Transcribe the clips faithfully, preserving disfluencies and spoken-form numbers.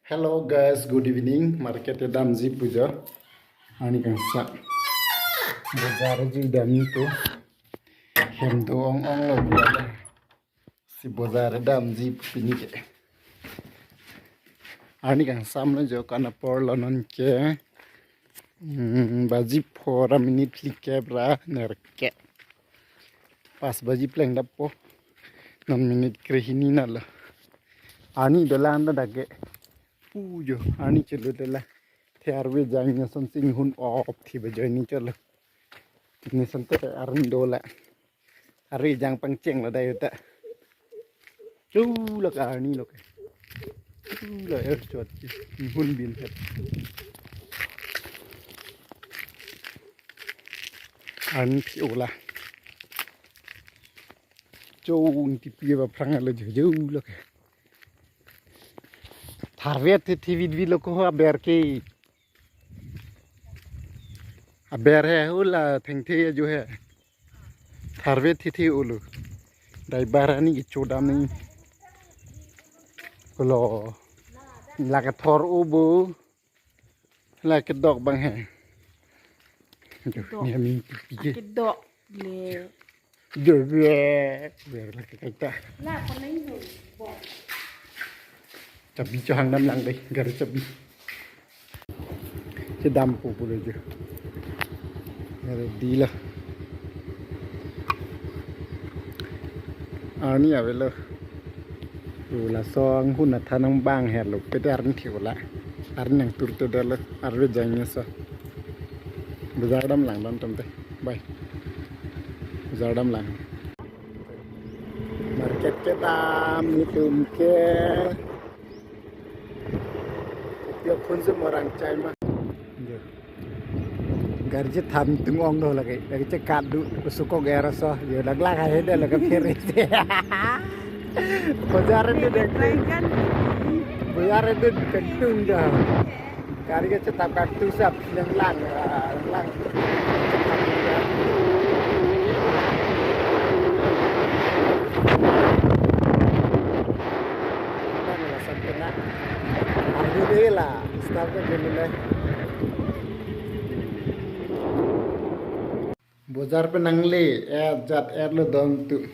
Hello guys, good evening. Market damji puja. Ani kangsa. Bazar ji damji tu. Hem do ong ong lo. Si bazar damji pini ke. Ani kangsam lo jo, kan apor lo non ke. Hmm, baji pho ra minute phlikep ra nerkep. Pas baji pleng dappo. Non minute krehini na lo. Ani dola anda dage. Pujo, ani chelo dola. Thiar ve jang nya son sing hun op thi bajo ni chelo. Ni son te arni dola. Ari jang pangcheng lo dai ta. Chu la ka arni lo ke. Chu la er chot. Ni hun bin het. Arni phi ola. Chu un ti pi ba phrang lo ju ju lo ke. Tharvet thi thi vit vit lo ko aber ke. Aber he hula thengthe aju he. Tharvet thi thi ulu. Dai barani ke chodam ni. Kulo. La ke thor ubu. La ke dok bang he. Aduh, kedok. Ni amin pipi ke. Kedok le. Jor jor. Ber la ke kaita. La ko nai ho. Bo. Chabi cho hang dam lang dei, gari chabi. Che dam po po le je. Gari di la. Ani avelo. Ula song hun athan nang bang helo, pete arni thi ula. Arni nang tur te dalo, arve jang nya so. Bazar dam lang don tum te. Bye. Bazar dam lang. Market ke dam ni tum ke. Pio phun se morang chai ma. Garji tham tung ong do lagi. Lagi che kadu, sukok era so. Yo lag lag hai de lagi phiri. Bazar ni de. Bazar ni de tung da. Gari ke chetap kartu sap lang lang, ah, lang. Lang la sap kena. Aduh deh la, start ke dulu deh. Bazar pen nangle, eh, jat eh lo don tu.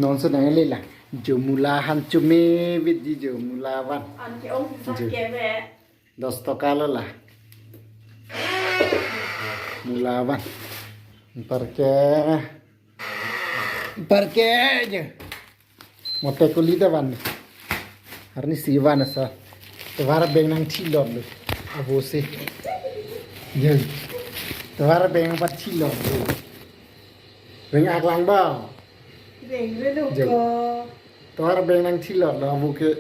Non se nangle la. Jo mula han chume vit di jo mula van. An ke ong sa Jo. Ke ve. Dos toka lo la. Mula van. Parke. Parke je. Mote kuli ta van. Arni si van sa. Tovar beng nang thilot lo. Avo se. Je. Tovar beng pa thilot lo. Beng aklang ba. Beng re lo Jo. Ko. Tovar beng nang thilot lo avo ke.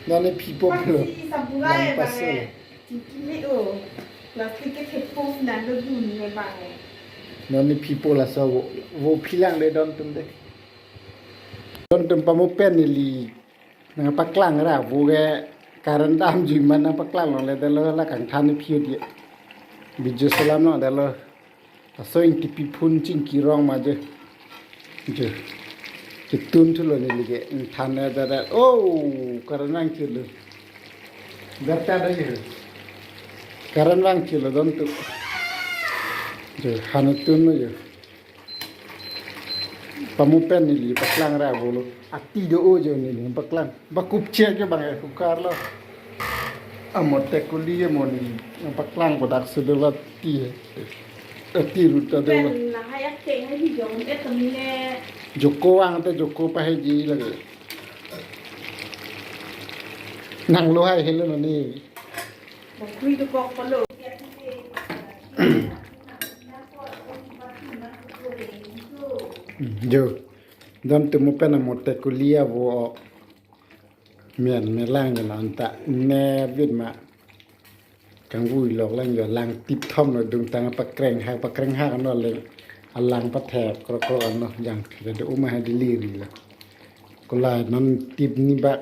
Nani pipo lo. Pasi sampura lang ya pas bang lo. Eh. Tiki le o. Plastik ke thepung nang lo dun ya bang eh. Nani pipo la so vo, vo philang de don tum de. Don tum pamu pen neli nang paklang ra vo ke current dam jui man nang paklang lo le de lo la kangthan ni phiu di. Video selam lo de lo. Laso ingtipi phun chingki rong ma je. Je. Ketun thulo neli ke ingthan ne dada. Oh, current vang chelo. Berta da je. Current vang chelo don tu. Je, han tun lo je. Pamu pen neli paklang ra bolo. Ati do o je neli paklang. Ba kup che ke bang e kup kar lo. Amo tekuli amo neli paklang kodak sudah la ti. Ati ruta do la. Pen na hayak ke hai di jong et tamine. Joko ang te joko pa hai ji lagi. Nang lo hai helo nani. Bakui do kok palo. Jo. Don tumu pen amo tekuli avo. Mian melang ke non ta ne vit ma. Kangvui lok lang jo lang tip thom lo dung tang pakreng hak pakreng hak no le. Alang pathek krok krok ano jang thek do uma ha dili ri lo. Kolai non tip ni ba.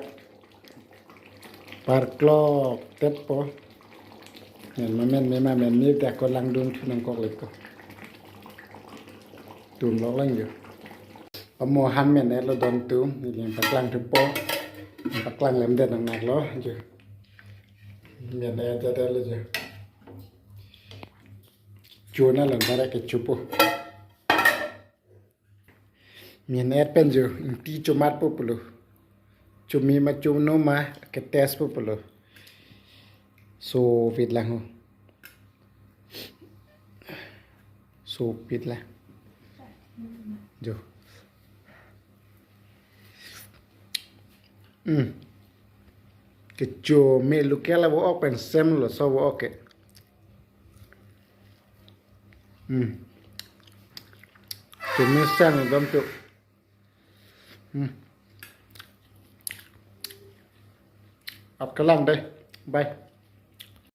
Par klok tep po. Mian ma men me ma men ni ta ko lang dung thu nang kok le ko. Tum lok lang jo. Amo han men-etlo don atum, neli paklang thupo. Paklang lemdet nang naklo, jo. Men-etdet lo jo. Chona lon bare kechopo. Men-et pen jo, ingti chomatpo pulo. Chome ma chono ma ke-test po pulo. Sopit lang ho. Sopit lang. Jo. Hmm. Kechome local avo-ok pen same lo laso avo-ok ke. Hmm. Chome same dam tu. Hmm. Apkalang dei. Bye.